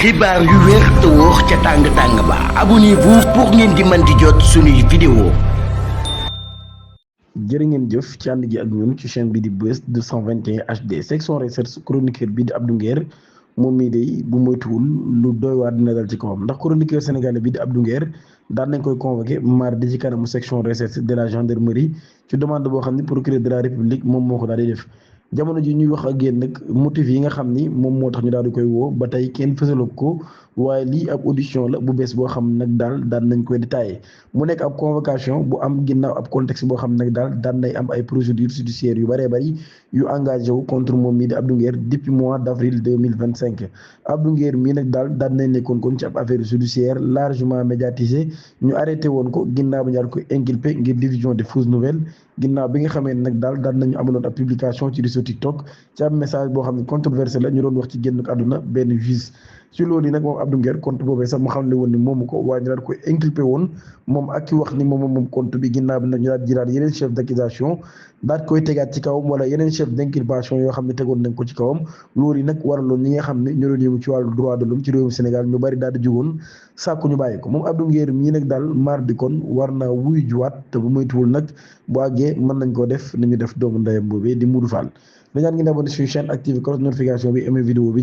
xibaar yu wér te wóor ca tàng-tàng ba abonnez-vous pour ngeen di mën di jot suñuy vidéo. jërë ngeen jëf ci ànd gi ak ñun ci chaîne bi di Buzz 221 HD section recherche chroniqueur bi di Abdou Nguer moom mii day bu moytuwul lu doy waar dina dal ci kawam ndax chroniqueur sénégalais bi di Abdou Nguer daan nañ koy convoqué mardi ci kanamu section recherche de la gendarmerie ci demande boo xam ne procureur de la république moom moo ko daal di def. jamono ji ñuy wax ak yéen nag motif yi nga xam ni moom moo tax ñu daal di koy woo ba tey kenn fësaloo ko waaye lii ab audition la bu bees boo xam nag daal daan nañ koy détaillé mu nekk ab convocation bu am ginnaaw ab contexte boo xam nag daal daan nay am ay procédures judiciaires yu bëree bëri yu engagé wu contre moom mii di Abdou Nguer depuis mois d' avril 2025 Abdou Nguer mii nag daal daan nañ nekkoon kon ci ab affaire judiciaire largement médiatisée ñu arrêté woon ko ginnaaw bi ñu daal koy inculpé ngir diffusion de fausses nouvelles ginnaaw bi nga xamee nag daal daan nañu amaloon ab publication ci réseau TikTok ci ab message boo xam ne controversé la ñu doon wax ci génn àdduna benn juge ci loolu yi nag moom Abdou Nguer compte boobee sax mu xam ne woon ni moomu ko waaye ñu daal koy inculpé woon moom ak ki wax ni moom compte bi ginnaaw bi nag ñu daal jëlaat yeneen chef d' accusation daal koy tegaat ci kawam wala yeneen chef d' inculpation yoo xam ne tegoon nañ ko ci kawam loolu yi nag waraloon ñi nga xam ne ñoo doon yëngu ci wàllu droit de l'homme ci réewum Sénégal ñu bari daal di jugoon sàkku ñu bàyyi ko moom Abdou Nguer mii nag daal mardi kon war naa wuy juwaat te bu moytuwul nag bu àggee mën nañ koo def nañu def doomu ndeyam boobee di Modou Fall dañaan ngi abonné suñu chaîne active cloche notification bi aimé vidéo bi